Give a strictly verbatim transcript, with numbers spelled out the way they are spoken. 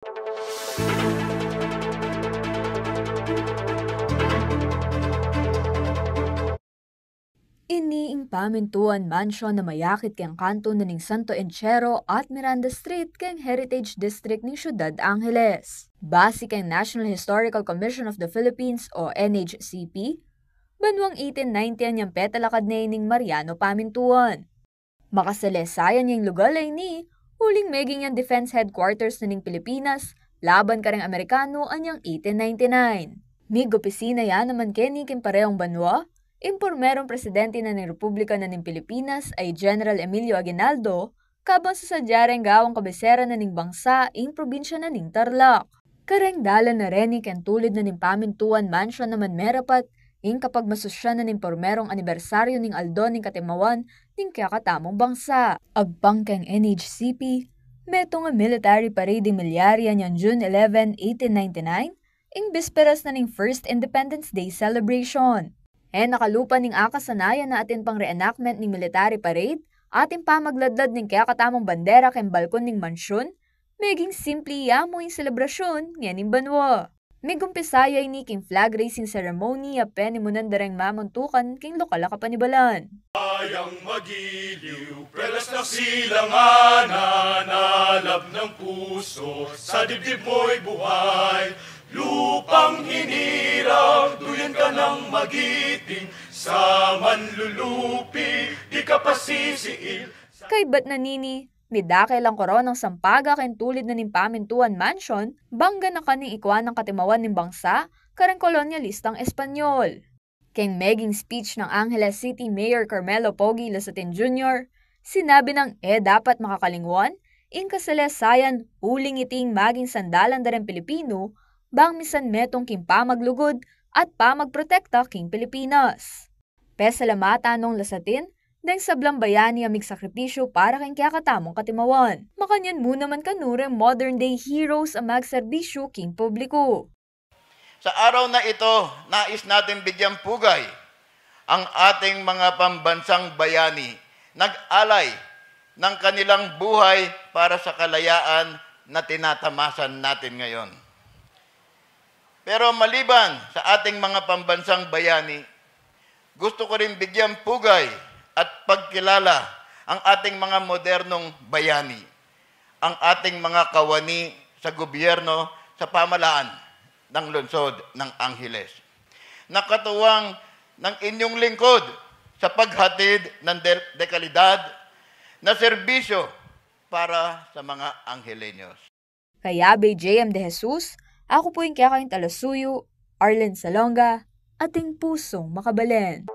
Ini ing Pamintuan Mansion a mayakit keng kantu na ning Santo Enchero at Miranda Street keng Heritage District ning Syudad Angeles. Basi keng National Historical Commission of the Philippines o N H C P, banuang eighteen ninety anyang petalakad ne ining Mariano Pamintuan. Makasalesayan ya ing lugal a ini, uling meging yang defense headquarters na ning Pilipinas laban kareng Amerikano anyang eighteen ninety-nine. Mig-opisina ya naman keni king parehong banua ing purmerong presidente na ning Republika na ning Pilipinas a i General Emilio Aguinaldo, kabang sasadya reng gawang kabisera na ning bangsa ing probinsya na ning Tarlac. Kareng dalan na reni keng tulid na ning Pamintuan Mansion naman merapat ing kapagmasusyan na ning purmerong anibersaryu ning aldo ning katimawan ning kekatamung bangsa. Agpang keng N H C P, metung a military parade ing milyari anyang June eleven, eighteen ninety-nine, ing bisperas na ning First Independence Day celebration. E na kalupa ning akasanayan a atin pang reenactment ning military parade, atin pamagladlad ning kekatamung bandera keng balkon ning mansyun, meging simple ya mu ing selebrasyun ngening banua. Migumpisa ya ini king flag raising ceremony a penimunan da reng mamuntukan king lokal a kapanibalan. Kayang magiliw, pwelas ng silangan, alab ng puso, sa dibdib mo'y buhay. Lupang hinirang, duyan ka ng magiting, sa manlulupi, di ka pasisiil. Kaybat na nini, midake lang koronang sampaga keng tulid na ning Pamintuan Mansion, bang ganakan ning ikua nang katimawan ning bangsa kareng kolonyalistang Espanyol. Keng meging speech nang Angeles City Mayor Carmelo Pogi Lasatin Junior, sinabi nang e dapat makakalingwan ing kasalesayan uling iti ing maging sandalan da reng Pilipinu bang misan metung king pamaglugud at pamagprotekta king Pilipinas. Pesalamatan nong Lasatin deng sablang bayani a migsakripisyu para keng kekatamung katimawan. Makanyan mu naman kanu reng modern day heroes a magserbisyu king publiku. Sa araw na ito, nais natin bigyang pugay ang ating mga pambansang bayani, nag-alay ng kanilang buhay para sa kalayaan na tinatamasan natin ngayon. Pero maliban sa ating mga pambansang bayani, gusto ko rin bigyang pugay at pagkilala ang ating mga modernong bayani, ang ating mga kawani sa gobyerno, sa pamahalaan ng lungsod ng Angeles, na katuwang ng inyong lingkod sa paghatid ng del-, dekalidad na serbisyo para sa mga Angelenyos. Kaya, Bay J M De Jesus, aku pu ing kekayung talasuyu, Arlen Salonga, ating pusung makabalen.